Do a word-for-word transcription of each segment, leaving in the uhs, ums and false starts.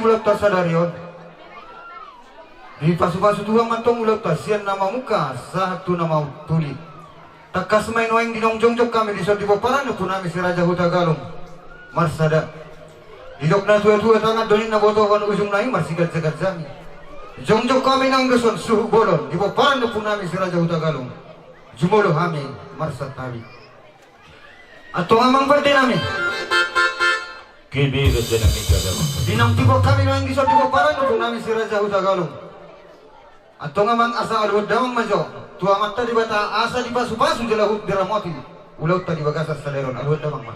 Ulaonta sadari on, dipasupasu Tuhan ma antong ulaonta sian na mamungka sahat tu na mangula. Tangkas ma i nuaeng di naung jongjong hami dison di pomparan ni ompunami Si Raja Hutagalung marsada. Didok natuatua, tangan do ninna botohon, ujungna i marsiganjangganjang i. Jongjong hami naung dison suhut bolon di pomparan ni ompunami Si Raja Hutagalung. Jumolo hami marsantabi. Antong amang pandenami. Gabe rajanami. Di naung tibu hami nuaeng dison di pomparan ni ompunami Si Raja Hutagalung. Antong amang, asa aluhon damang ma jo tu Amanta Debata asa dipasupasu jala huhut diramoti ulaonta di bagasan sadari on, aluhon damang ma.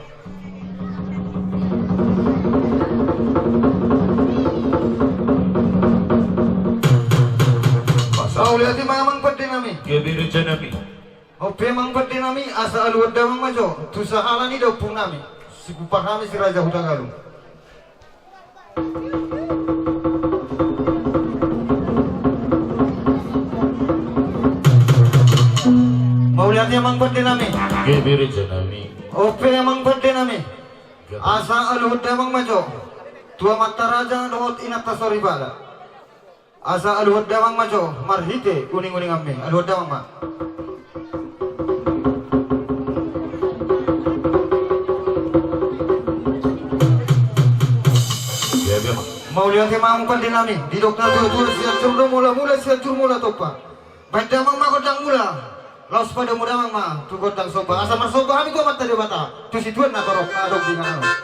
Mauliate ma amang pandenami. Gabe rajanami. On pe amang pandenami, asa aluhon damang ma jo tu sahala ni da ompungnami, sikumparnami Si Raja Hutagalung. Mauliate amang pandenami. Gabe rajanami. On pe amang pandenami, asa aluhon damang ma jo tu amanta raja dohot inanta soripada. Asa aluhon damang ma jo marhite uninguninganmi, aluhon damang ma. Gabe ma. Mauliate ma amang pandenami, didok natuatua, Sianjur do mula, mula Sianjur mula tompa. Baen damang ma gondang mula, laos padomu damang ma tu gondang somba, asa marsomba hami tu Amanta Debata tu situan na torop na adong di inganan on.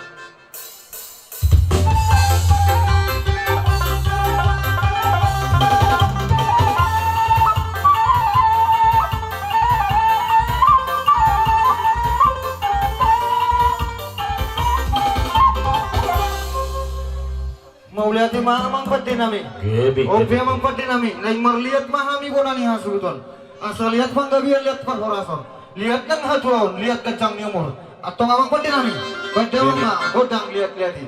Mauliate ma amang pandenami. Gabe. On pe amang pandenami, naeng marliat ma hami bona ni hasuhuton. Asa liat panggabean, liat parhorason, liat nang hatuaon, liat ganjang ni umur. Antong amang pandenami, baen damang ma gondang liatliat i.